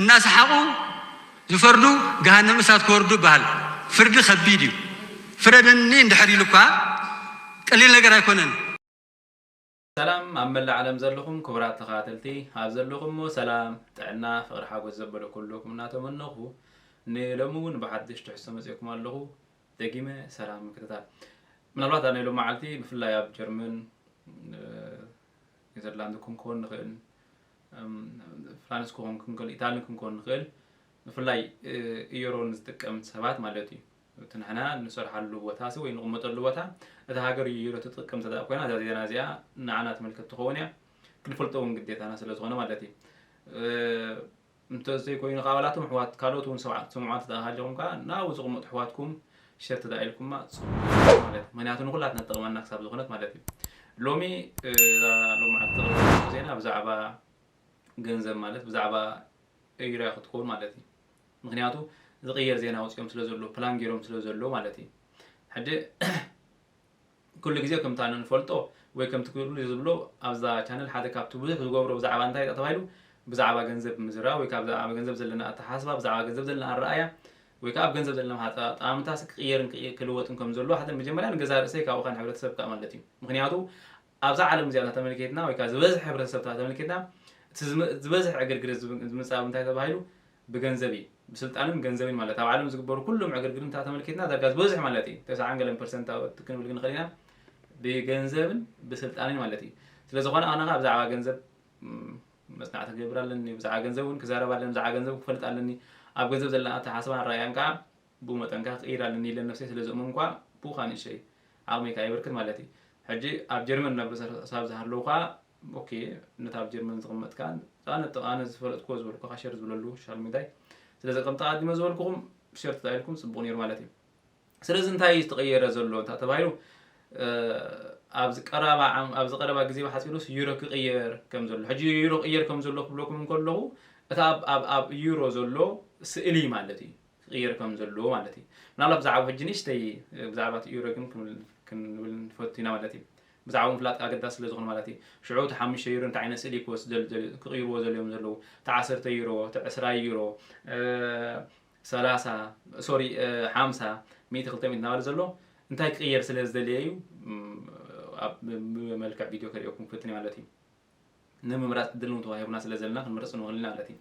እናሰሓቑ ዝፈርዱ ገሃነም እሳት ክወርዱ ይበሃል። ፍርዲ ከቢድ እዩ። ፍረደኒ እንድሕር ኢሉ እኳ ቀሊል ነገር ኣይኮነን። ሰላም ኣብ መላእ ዓለም ዘለኹም ክቡራት ተኸታተልቲ፣ ኣብ ዘለኹሞ ሰላም፣ ጥዕና፣ ፍቕሪ፣ ሓጎስ ዘበለ ኩልኩም እናተመነኹ፣ ንሎሚ እውን ብሓድሽ ትሕዝቶ መፂኦኩም ኣለኹ። ደጊመ ሰላም ምክትታል። ምናልባት ኣብ ናይ ሎም መዓልቲ ብፍላይ ኣብ ጀርመን፣ ኔዘርላንድ ክንከውን ንኽእል፣ ፍራንስ ክኾን ክንክእል፣ ኢታሊ ክንኮን ንኽእል፣ ብፍላይ ዩሮ ንዝጥቀም ሰባት ማለት እዩ። እቲ ንሕና ንሰርሓሉ ቦታ ሲ ወይ ንቕመጠሉ ቦታ እታ ሃገር ዩሮ ትጥቀም እንተ ኮይና እዛ ዜና እዚኣ ንዓና ትምልከት ትኸውን እያ። ክንፈልጦ እውን ግዴታና ስለ ዝኾነ ማለት እዩ። እንተዘይኮይኑ ካብ ኣባላቶም ኣሕዋት ካልኦት እውን ሰምዓ- ሰምዑ እንተ ሃሊኹም ከዓ ናብኡ ዝቕመጡ ኣሕዋትኩም ሸር ተዳኢልኩማ ጽቡቕ ማለት እዩ። ምክንያቱ ንኩላትና ትጠቕመና ክሳብ ዝኾነት ማለት እዩ። ሎሚ እዛ ሎም መዓልቲ ተቕርበ ዜና ብዛዕባ ገንዘብ ማለት ብዛዕባ ኤርትራ ክትከውን ማለት እዩ። ምክንያቱ ዝቕየር ዜና ኣውፂኦም ስለ ዘሎ ፕላን ገይሮም ስለ ዘሎ ማለት እዩ። ሕጂ ኩሉ ግዜ ከምታ ንፈልጦ ወይ ከምቲ ኩሉ ዝብሎ ኣብዛ ቻነል ሓደ ካብቲ ብዙሕ ዝገብሮ ብዛዕባ እንታይ ተባሂሉ ብዛዕባ ገንዘብ ምዝራብ ወይ ካብ ብዛዕባ ገንዘብ ዘለና ኣተሓስባ ብዛዕባ ገንዘብ ዘለና ኣረኣያ ወይ ከዓ ኣብ ገንዘብ ዘለና ኣጠቃምታ ክቅየርን ክልወጥን ከም ዘሎ ሓደ መጀመርያ ንገዛ ርእሰይ ካብኡ ከን ሕብረተሰብ ከዓ ማለት እዩ። ምክንያቱ ኣብዛ ዓለም እዚኣ ተመልኪትና ወይ ከዓ ዝበዝሕ ሕብረተሰብ ተመልኪትና እቲ ዝበዝሕ ዕግርግር ዝምፃብ እንታይ ተባሂሉ ብገንዘብ እዩ። ብስልጣንን ገንዘብን ማለት ኣብ ዓለም ዝግበሩ ኩሎም ዕግርግር እንታ ተመልኪትና ዳርጋ ዝበዝሕ ማለት እዩ ተስዓን ገለን ፐርሰንት ክንብል ንኽእል ኢና። ብገንዘብን ብስልጣንን ማለት እዩ። ስለዝኾነ ኣነ ከዓ ብዛዕባ ገንዘብ መፅናዕቲ ክገብር ኣለኒ፣ ብዛዕባ ገንዘብ እውን ክዛረብ ኣለኒ፣ ብዛዕባ ገንዘብ ክፈልጥ ኣለኒ። ኣብ ገንዘብ ዘለና ኣተሓስባን ራእያን ከዓ ብኡ መጠን ከዓ ክቅይር ኣለኒ ኢለ ነብሰይ ስለ ዝእመን እኳ ብኡ ከዓ ንእሸይ ዓቕመይ ከዓ የበርክት ማለት እዩ። ሕጂ ኣብ ጀርመን ነብር ሳብ ዝሃለዉ ከዓ ኦኬ ነታ ኣብ ጀርመን ዝቕመጥ ከዓ ኣነ ኣነ ዝፈለጥክዎ ዝበልኩ ከዓ ሸር ዝብለሉ ሶሻል ሚዲያ ስለ ዘቀምጠ ኣቀዲመ ዝበልኩኹም ሸር ተታኢልኩም ፅቡቕ ነይሩ ማለት እዩ። ስለዚ እንታይ እዩ ዝተቐየረ ዘሎ እንታ ተባሂሉ ኣብዚ ቀረባ ዓም- ኣብዚ ቀረባ ግዜ ብሓፂሩስ ዩሮ ክቕየር ከም ዘሎ ሕጂ ዩሮ ቅየር ከም ዘሎ ክብለኩም እንከለኹ እቲ ኣብ ኣብ ኣብ ዩሮ ዘሎ ስእሊ ማለት እዩ ክቕየር ከም ዘሎ ማለት እዩ። ምናልባት ብዛዕባ ሕጂ ንእሽተይ ብዛዕባ እቲ ዩሮ ግን ክንብል ክንብል ንፈቱ ኢና ማለት እዩ። ብዛዕባ ምፍላጥ ኣገዳሲ ስለ ዝኾነ ማለት እዩ። ሽዑ እቲ ሓሙሽተ ዩሮ እንታይ ዓይነት ስእሊ ክወስድ ዘል- ዘል- ክቕይርዎ ዘልዮም ዘለዉ እቲ ዓሰርተ ዩሮ እቲ ዕስራ ዩሮ ሰላሳ ሶሪ ሓምሳ ሚእቲ ክልተ ሚእቲ እናበለ ዘሎ እንታይ ክቕየር ስለ ዝደለየ እዩ። ኣብ ብመልክዕ ቪድዮ ከርእየኩም ክፍትን ማለት እዩ። ንምምራፅ ዕድል እውን ተዋሂቡና ስለ ዘለና ክንመርፅ ንኽእል ኢና ማለት እዩ።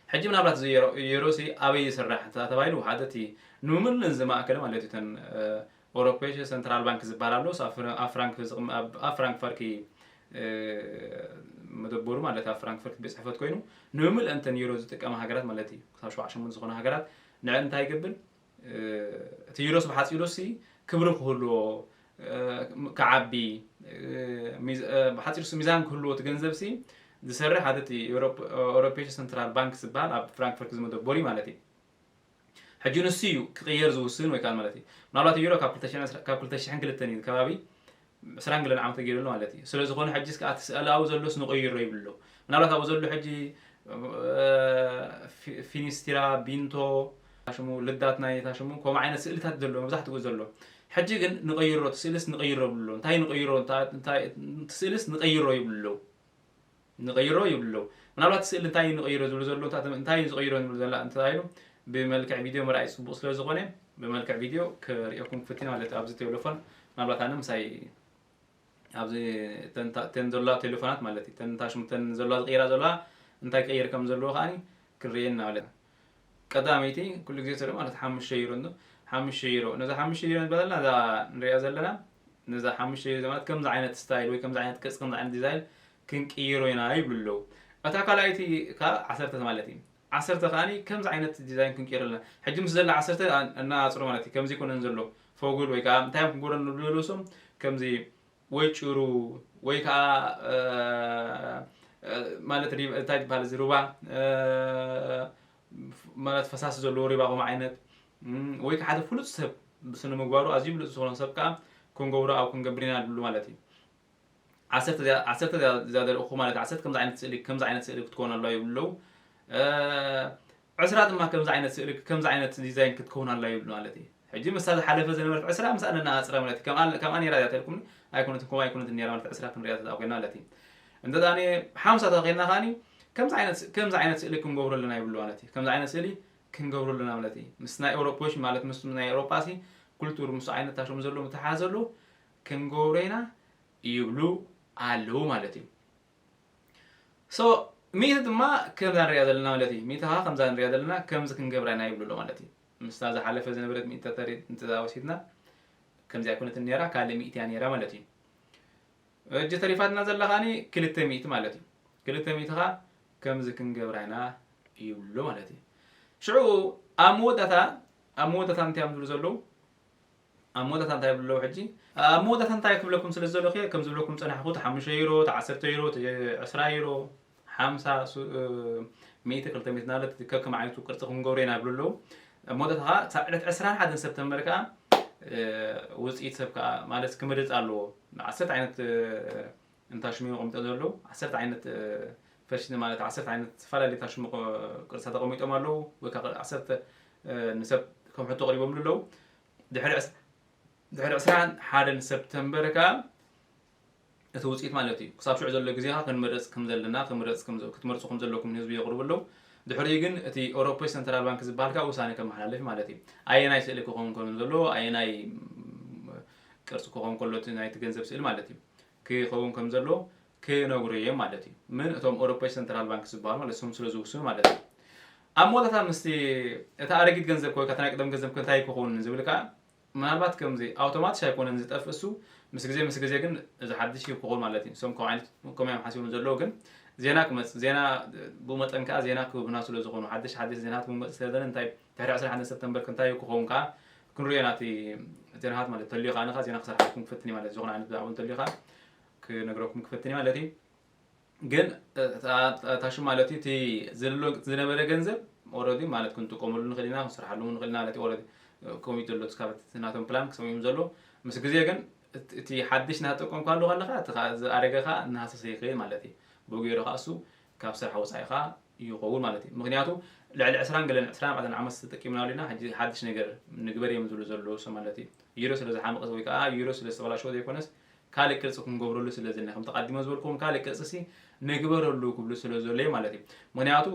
ሕጂ ምናልባት እዚ ዩሮ ሲ ኣበይ ይስራሕ ተባሂሉ ሓደ እቲ ንምምልን ዝማእከለ ማለት እዩ ተን ኦሮፔሽ ሰንትራል ባንክ ዝበሃል ኣሎ ኣብ ፍራንክፈርክ መደበሩ ማለት ኣብ ፍራንክፈርክ ቤት ፅሕፈት ኮይኑ ንምምልእ እንተን ዩሮ ዝጥቀማ ሃገራት ማለት እዩ ክሳብ ሸውዓተ ዝኾኑ ሃገራት ንዕ እንታይ ይገብር እቲ ዩሮስ ብሓፂሩ ሲ ክብሪ ክህልዎ ክዓቢ ብሓፂሩ ሲ ሚዛን ክህልዎ እቲ ገንዘብ ሲ ዝሰርሕ ሓደ እቲ ኦሮፔሽ ሰንትራል ባንክ ዝበሃል ኣብ ፍራንክፈርክ ዝመደበሩ ማለት እዩ። ሕጂ ንሱ እዩ ክቕየር ዝውስን ወይ ከዓ ማለት እዩ ምናልባት ዩሮ ካብ ክልተ ሽሕን ክልተን እዩ ከባቢ ዕስራን ገለን ዓመት ገይሩ ኣሎ ማለት እዩ። ስለ ዝኾነ ሕጂ እስከ እቲ ስእላዊ ዘሎስ ንቐይሮ ይብሎ ምናልባት ኣብኡ ዘሎ ሕጂ ፊኒስትራ ቢንቶ ሽሙ ልዳት ናይ ታ ሽሙ ከምኡ ዓይነት ስእልታት ዘሎ መብዛሕትኡ ዘሎ ሕጂ ግን ንቐይሮ እቲ ስእልስ ንቐይሮ ብሎ እንታይ ንቐይሮ ስእልስ ንቐይሮ ይብሎ ንቐይሮ ይብሉ ምናልባት ስእሊ እንታይ ንቐይሮ ዝብሉ ዘሎ እንታይ ዝቐይሮ ዝብሉ ዘላ እንተባሂሉ ብመልክዕ ቪድዮ ምርኣይ ፅቡቕ ስለ ዝኾነ ብመልክዕ ቪድዮ ክርእየኩም ክፍትን ማለት ኣብዚ ቴሌፎን ምናልባት ኣነ ምሳይ ኣብዚ ተን ዘላ ቴሌፎናት ማለት እዩ ተን ታሽሙ ተን ዘላ ዝቀይራ ዘላ እንታይ ቀይር ከም ዘለዎ ከዓ ክንርእየና ማለት ቀዳመይቲ ኩሉ ግዜ ተርኢ ማለት ሓሙሽተ ዩሮ እንዶ ሓሙሽተ ዩሮ ነዛ ሓሙሽተ ዩሮ ንበለና እዛ ንሪኣ ዘለና ነዛ ሓሙሽተ ዩሮ ማለት ከምዚ ዓይነት ስታይል ወይ ከምዚ ዓይነት ቅርፂ ከምዚ ዓይነት ዲዛይን ክንቅይሮ ኢና ይብሉ ኣለዉ። እታ ካልኣይቲ ከዓ ዓሰርተ ማለት እዩ። ዓሰርተ ከዓ ከምዚ ዓይነት ዲዛይን ክንቅይሮ ኣለና። ሕጂ ምስ ዘላ ዓሰርተ እናኣፅሮ ማለት እዩ። ከምዚ ይኮነን ዘሎ ፈጉል ወይ ከዓ እንታይ እዮም ክንገብሮ ንብሉ ዘለዉ እሶም ከምዚ ወይ ጭሩ ወይ ከዓ ማለት እንታይ ዝበሃል እዚ ሩባ ማለት ፈሳሲ ዘለዎ ሪባ ከምኡ ዓይነት ወይ ከዓ ሓደ ፍሉጥ ሰብ ብስነ ምግባሩ ኣዝዩ ብሉፅ ዝኾነ ሰብ ከዓ ክንገብሮ ኣብ ክንገብር ኢና ንብሉ ማለት እዩ። ዓሰርተ እዚኣ- ዓሰርተ እዚኣ- እዚኣ ዘርእኹ ማለት ዓሰርተ ከምዚ ዓይነት ስእሊ ከምዚ ዓይነት ስእሊ ክትከውን ኣለዋ ይብሉ ኣለዉ። እ፣ ዕስራ ድማ ከምዚ ዓይነት ስእሊ ከምዚ ዓይነት ዲዛይን ክትከውን ኣለዋ ይብሉ ማለት እዩ። ሕጂ ምስታ ዝሓለፈ ዝነበረት ዕስራ ምስኣ ነናኣፅረ ማለት እዩ። ከምኣ- ከምኣ ነይራ እዚኣ ተልኩም ኣይኮነትን ከምኣ ኣይኮነትን ነይራ ማለት ዕስራ ክንሪኣ ተኣ ኮይና ማለት እዩ። እንተ ሓምሳ ተኸይና ከዓኒ ከምዚ ዓይነት ከምዚ ዓይነት ስእሊ ክንገብሮ ኣለና ይብሉ ማለት እዩ። ከምዚ ዓይነት ስእሊ ክንገብሮ ኣለና ማለት እዩ። ምስ ናይ ኤውሮፖች ማለት ምስ ናይ ኤውሮጳ ሲ ኩልቱር ምስ ዓይነት ታሽሙ ዘሎ ምትሓዝ ዘሎ ክንገብሮ ኢና ይብሉ ኣለዉ ማለት እዩ። So ሚእቲ ድማ ከምዛ ንሪኣ ዘለና ማለት እዩ። ሚእቲ ከዓ ከምዛ ንሪኣ ዘለና ከምዚ ክንገብራ ኢና ይብሉ ኣሎ ማለት እዩ። ምስታ ዝሓለፈ ዝነበረት ሚእቲ ተተሪ እንተወሲድና ከምዚኣ ኣይኮነትን ነይራ፣ ካልእ ሚእቲ እያ ነይራ ማለት እዩ። እጂ ተሪፋትና ዘላ ከዓኒ ክልተ ሚእቲ ማለት እዩ። ክልተ ሚእቲ ከዓ ከምዚ ክንገብራ ኢና ይብሉ ማለት እዩ። ሽዑ ኣብ መወዳእታ ኣብ መወዳእታ እንታይ እዮም ዝብሉ ዘለዉ? ኣብ መወዳእታ እንታይ ይብሉ ኣለዉ ሕጂ? ኣብ መወዳእታ እንታይ ክብለኩም ስለ ዝደለኹ እየ ከም ዝብለኩም ዝጸናሕኩ፣ እቲ ሓሙሽተ ዩሮ፣ እቲ ዓሰርተ ዩሮ፣ እቲ ዕስራ ዩሮ፣ ሓምሳ፣ ሱ- እ፣ ሚእቲ፣ ክልተ ሚእቲ እናበለ ከከም ዓይነቱ ቅርጺ ክንገብሮ ኢና ይብሉ ኣለዉ። ኣብ መወዳእታ ከዓ ክሳብ ዕለት ዕስራን ሓደን ሰፕተምበር ከዓ እ፣ ውጽኢት ሰብ ከዓ ማለት ክምርጽ ኣለዎ። ዓሰርተ ዓይነት እ፣ እንታሽሙ የቐምጦ ዘለዉ፣ ዓሰርተ ዓይነት እ፣ ፈሽኒ ማለት ዓሰርተ ዓይነት ዝተፈላለዩ ታሽሙ ቅ- ቅርጻ ተቐሚጦም ኣለዉ፣ ወይ ከዓ ዓሰርተ እ፣ ንሰብ ከም ሕቶ ቀሪቦምሉ ኣለዉ። ድሕሪ ዕስ- ድሕሪ ዕስራን ሓደን ሰፕተምበር ከዓ እቲ ውጽኢት ማለት እዩ። ክሳብ ሽዑ ዘሎ ግዜ ከዓ ክንመርጽ ከም ዘለና፣ ክምረጽ ከም ዘ- ክትመርጹ ከም ዘለኩም ንህዝቢ የቕርቡ ኣለዉ። ድሕሪኡ ግን እቲ ኤውሮፖች ሰንትራል ባንክ ዝበሃል ከዓ ውሳኔ ከመሓላልፍ ማለት እዩ። ኣየናይ ስእሊ ክኸውን ከም ዘሎ፣ ኣየናይ ም፣ ቅርጺ ክኸውን ከሎ እቲ ናይቲ ገንዘብ ስእሊ ማለት እዩ። ክኸውን ከም ዘሎ ክነግሩ እዮም ማለት እዩ። ምን እቶም ኤውሮፖች ሰንትራል ባንክ ዝበሃሉ ማለት እሶም ስለ ዝውስኑ ማለት እዩ። ኣብ መወዳእታ ምስቲ እቲ ኣረጊት ገንዘብ ከ ወይ ከዓ እቲ ናይ ቅደም ገንዘብ ከ እንታይ ክኸውን ዝብል ከዓ ምናልባት ከምዚ ኣውቶማትሽ ኣይኮነን ዝጠፍእ እሱ፣ ምስ ግዜ ምስ ግዜ ግን እዚ ሓድሽ እዩ ክኸውን ማለት እዩ። እሶም ከምኡ ዓይነት ከምኡ እዮም ሓሲቦም ዘለዉ ግን ዜና ክመጽእ ዜና ብኡ መጠን ከዓ ዜና ክህቡና ስለ ዝኾኑ ሓድሽ ሓድሽ ዜናት ክመጽእ ስለ ዘለ እንታይ ድሕሪ ዕስራን ሓደን ሰፕተምበር ከ እንታይ እዩ ክኸውን ከዓ ክንሪኦ ኢና እቲ ዜናታት ማለት ተልዩ ከዓ ንኻ ዜና ክሰርሓልኩም ክፍትን እዩ ማለት እዩ። ዝኾነ ዓይነት ብዛዕባ እንተልዩ ከዓ ክነግረኩም ክፍትን እዩ ማለት እዩ። ግን ታሹ ማለት እዩ እቲ ዝልሎ ዝነበረ ገንዘብ ኦረዲ ማለት ክንጥቀመሉ ንኽእል ኢና ክንሰርሓሉ ንኽእል ኢና ማለት እዩ። ኦረዲ ኮሚት ዘሎ እስካብ እቲ ናቶም ፕላን ክሰሚም ዘሎ ምስ ግዜ ግን እቲ- እቲ ሓድሽ ናተጠቀምካ ኣለዉ ከለኻ እቲ ኸ- ዝኣረገ ኸ እናሃሰሰ ይኽእል ማለት እዩ። ብኡ ገይሩ ኸ እሱ ካብ ስራሕ ወፃኢ ኸ ይኸውን ማለት እዩ። ምክንያቱ ልዕሊ ዕስራን ገለን ዕስራን ኣርባዕተን ዓመት ዝተጠቂምናሉ ኢና። ሕጂ ሓድሽ ነገር ንግበር እዮም ዝብሉ ዘለዉ ሰብ ማለት እዩ። ዩሮ ስለ ዝሓመቐ ወይ ከዓ ዩሮ ስለ ዝተበላሸወ ዘይኮነስ ካልእ ቅርፂ ክንገብረሉ ስለ ዘለና ከም ተቐዲመ ዝበልኩም ካልእ ቅርፂ ሲ ንግበረሉ ክብሉ ስለ ዘሎ እዩ ማለት እዩ። ምክንያቱ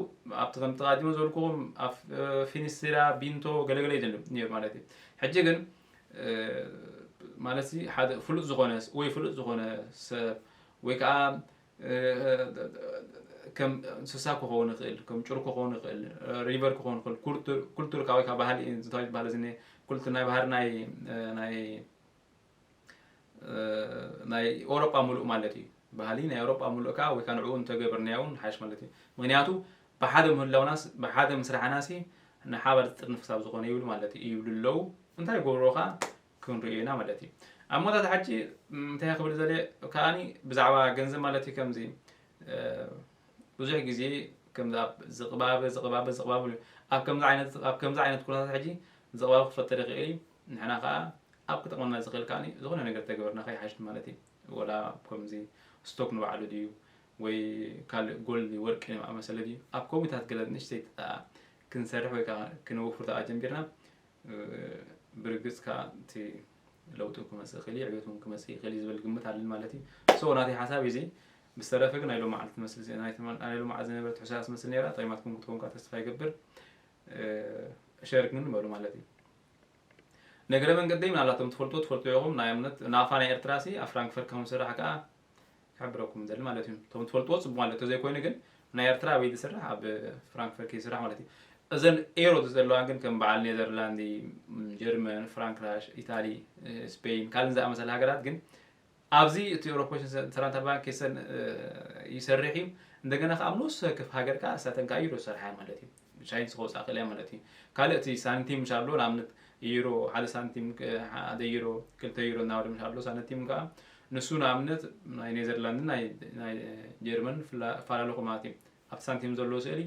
ኣብቲ ከም ተቐዲመ ዝበልኩም ኣብ ፊኒስትራ ቢንቶ ገለገለ እዩ ዘሎ ነይሩ ማለት እዩ። ሕጂ ግን ማለት ሲ ሓደ ፍሉጥ ዝኾነ ወይ ፍሉጥ ዝኾነ ሰብ ወይ ከዓ ከም እንስሳ ክኸውን ይኽእል፣ ከም ጭሩ ክኸውን ይኽእል፣ ሪቨር ክኸውን ይኽእል፣ ኩልቱር ካብ ወይ ካብ ባህሊ እንታይ ዝበሃል እዚ ኩልቱር ናይ ባህሪ ናይ ናይ ናይ ኤውሮጳ ሙሉእ ማለት እዩ። ባህሊ ናይ ኤውሮጳ ሙሉእ ከዓ ወይ ከዓ ንዕኡ እንተገበርናዮ እውን ሓይሽ ማለት እዩ። ምክንያቱ ብሓደ ምህላውናስ ብሓደ ምስራሕናሲ ንሓባር ዝጥርንፍ ክሳብ ዝኾነ ይብሉ ማለት እዩ ይብሉ ኣለዉ። እንታይ ይገብርዎ ከዓ ክንርእዮ ኢና ማለት እዩ። ኣብ መወዳእታ ሕጂ እንታይ ክብል ዘለ ከዓኒ ብዛዕባ ገንዘብ ማለት እዩ ከምዚ ብዙሕ ግዜ ከምዚ ኣብ ዝቕባበ ዝቕባበ ዝቕባበ እዩ። ኣብ ከምዚ ዓይነት ኣብ ከምዚ ዓይነት ኩነታት ሕጂ ዝቕባበ ክፈጠር ይኽእል እዩ። ንሕና ከዓ ኣብ ክጠቕመና ዝኽእል ከዓኒ ዝኾነ ነገር ተገበርና ከይሓሽ ማለት እዩ። ወላ ከምዚ ስቶክ ንባዕሉ ድዩ ወይ ካልእ ጎልድ ወርቂ ንኣመሰለ ድዩ ኣብ ኮሚታት ገለ ንእሽተይ ክንሰርሕ ወይ ከዓ ክንወፍር ተኣ ጀሚርና ብርግጽ ከኣ እቲ ለውጢ ክመጽእ ይኽእል እዩ፣ ዕቤት እውን ክመጽእ ይኽእል እዩ ዝብል ግምት ኣለኒ ማለት እዩ። So ናተይ ሓሳብ እዚ ብዝተረፈ ግን ናይ ሎማዓልቲ ትመስል ናይ ትማ- ናይ ሎማዓልቲ ዝነበረት ሕሶያ ትመስል ነይራ። ጠቂማትኩም ክትኮን ከዓ ተስፋ ይገብር። ሸር ግን በሉ ማለት እዩ። ነገረ መንገደይ ምናልባት እቶም ትፈልጡ ትፈልጡ ኢኹም። ናይ እምነት ናፋ ናይ ኤርትራ ሲ ኣብ ፍራንክፈርት ከም ዝስራሕ ከዓ ክሕብረኩም ዘል ማለት እዩ። እቶም ትፈልጥዎ ጽቡቅ ማለት ተዘይኮይኑ ግን ናይ ኤርትራ ኣበይ ዝስራሕ ኣብ ፍራንክፈርት ይስራሕ ማለት እዩ። እዘን ኤሮ ዘለዋ ግን ከም በዓል ኔዘርላንድ፣ ጀርመን፣ ፍራንክራሽ፣ ኢታሊ፣ ስፔን ካልእን ዝኣመሰለ ሃገራት ግን ኣብዚ እቲ ኤሮፖሽን ሰንትራል ባንክ ይሰርሕ እዩ። እንደገና ከዓ ኣብ ንኡስ ወከፍ ሃገር ከዓ እሳተን ከዓ ዩሮ ዝሰርሓ ማለት እዩ። ቻይንስ ከውፅኣ ክእል ማለት እዩ። ካልእ እቲ ሳንቲም ምሻሎ ንኣብነት ዩሮ ሓደ ሳንቲም ሓደ ዩሮ ክልተ ዩሮ እናበለ ምሻሎ ሳንቲም ከዓ ንሱ ንኣብነት ናይ ኔዘርላንድን ናይ ጀርመን ይፈላለኹ ማለት እዩ። ኣብቲ ሳንቲም ዘለዎ ስእሊ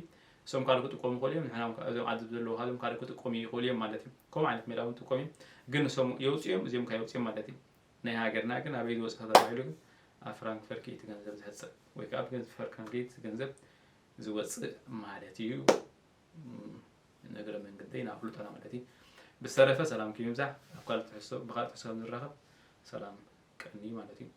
እሶም ካልእ ክጥቀሙ ይኽእሉ እዮም። ንሕና እዞም ዓዲ ዘለዉ ካልም ካልእ ክጥቀሙ ይኽእሉ እዮም ማለት እዩ። ከምኡ ዓይነት ሜላ እውን ጥቀሙ እዮም። ግን እሶም የውፅኡ እዮም እዚኦም ከዓ የውፅኡ እዮም ማለት እዩ። ናይ ሃገርና ግን ኣበይ ዝወፅእ ተባሂሉ ግን ኣብ ፍራንክፈርት እቲ ገንዘብ ዝሕፀብ ወይ ከዓ ብገንዘብ ፍራንክፈርት ገንዘብ ዝወፅእ ማለት እዩ። ነገረ መንገደይ ናፍልጦና ማለት እዩ። ብዝተረፈ ሰላምኩም ይብዛሕ። ኣብ ካልእ ትሕዝቶ ብካልእ ትሕዝቶ ንራኸብ። ሰላም ቀኒ ማለት እዩ።